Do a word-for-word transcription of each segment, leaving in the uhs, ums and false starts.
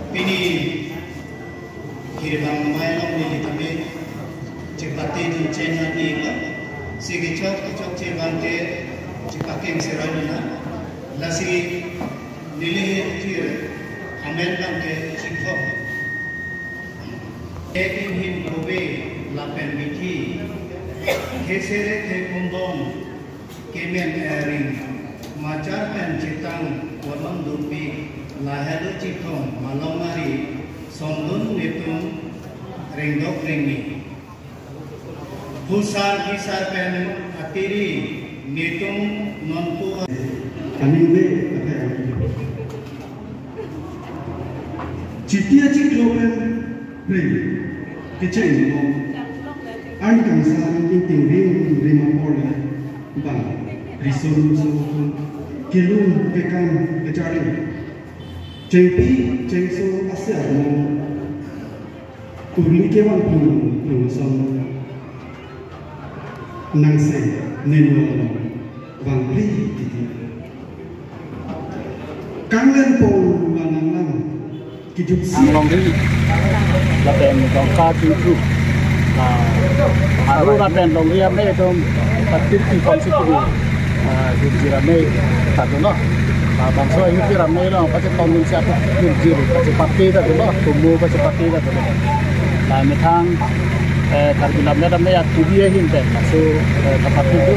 Pini Hirbang Amei along neli tame chepate dun cheng an ni lo. Si kechok kechokche abang ke chepakeng serai dun na. Lasi neli hir amen abang ke chikho. Ekin hin kove lapen bithi. Khesere the kumbong. Kemen ering machar pen chetang kolom dopik lahelo chithong malom ari sondun netum rengdok rengni. Husar hisar pen atiri netum nonpu. Aning be ape ang. Chiti achiklo pen ring kecheng mo. An kangsam ingting ring ring apor le bang riso muso kelun kekam kecharli. Chengpi chengso asar mo. Urli kevang pung pung song. Nangse nenlo bang ri titi. Kanglen pong manang lang. Kijut si. Ang longri lapen Dongka Chingthu. Ah, Aru lapen longri amei atum patit pi kongsi pu. Ah, Hirjir amei ta do lo. Ah, bangso Hirjir amei lo, pachetonin si atum Hirjir, pachepate ta do lo, kumu pachepate ta do lo. La methang, eh, Karbi Lammet Amei atiri ahin pen, laso, eh, kapathin do.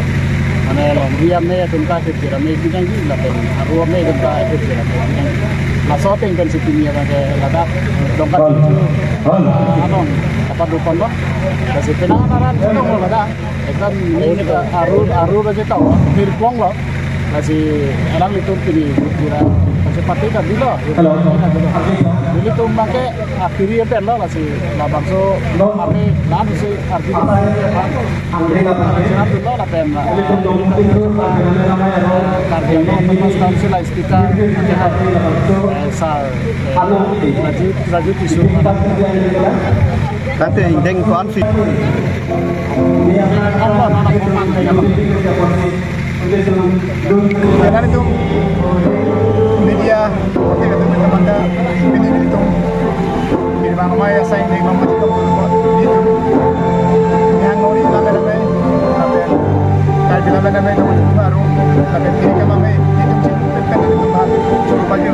Mane longri amei atum ta Hirjir amei binangji, lapen Aru amei atum ta Hirjir amei binangji. Laso ateng pen si pini abang ke ladak Dongka Chingthu anong kapadopon lo. Lasi penang aran chetong lo ladak. Ekdom Aru, Aru aja tau, Hirpong lo. Lasi alanglitum pini Hirjir, pachepate ta dolo. Hello. Nelitum abang ke atiri pen lo, lasi labangso ame nan si arti apa. Siram dolo lapen, Karbi Anglong Autonomous Council a speaker, eh, sir, eh, Raju, Raju Tisso. Tati ingdeng kuan fi. Apa, apa, apa, apa, apa. Nelitum media, oke, kata teman-teman, ini nelitum Hirbang Amei asai ingdeng mama itu, nelitum yang nori lama-lama, sampai Karbi lama-lama itu baru, sampai kiri ke mama itu cik pepet itu baru, cuma baju.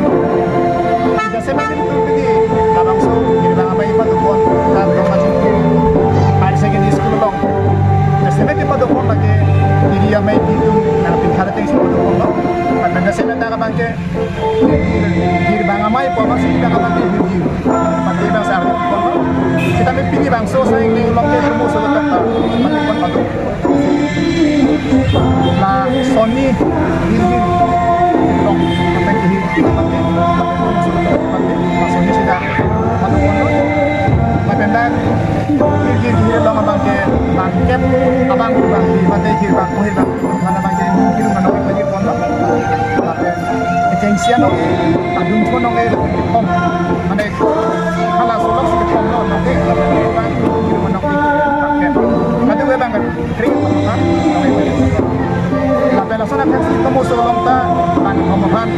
Jasemet nelitum pini labangso Hirbang Amei padopon, dan rumah cik higher secondary school along. Jasemet padopon lake, Hirjir amei nelitum, nang pinkhara teng si padopon lo. Kan jasemet ta abang ke, Hirbang Amei pu amatsi ta abang ke Hirjir. Mati bang sa padopon lo. Sitame pini bangso asai ingdeng along ke termasuk lo ta, padopon lo. La sonni Hirjir along, apa ke Hirjir, apa ke, apa ke, la sonni sida, apa ke, lapen dak Hirjir along abang ke bangkep, abang bang, apa ke Hirbang, Hirbang, mana abang ke Hirjir manok Hirjir pon lo. Lapen kechengsi anok, adung pon anok ke, pon, mana, hala solok si pon lo, anok ke, abang Hirjir manok Hirjir bangkep. Kadu ke abang ke. Kring, ha? Lapen lason aphek si tomo so along ta, pan homohan.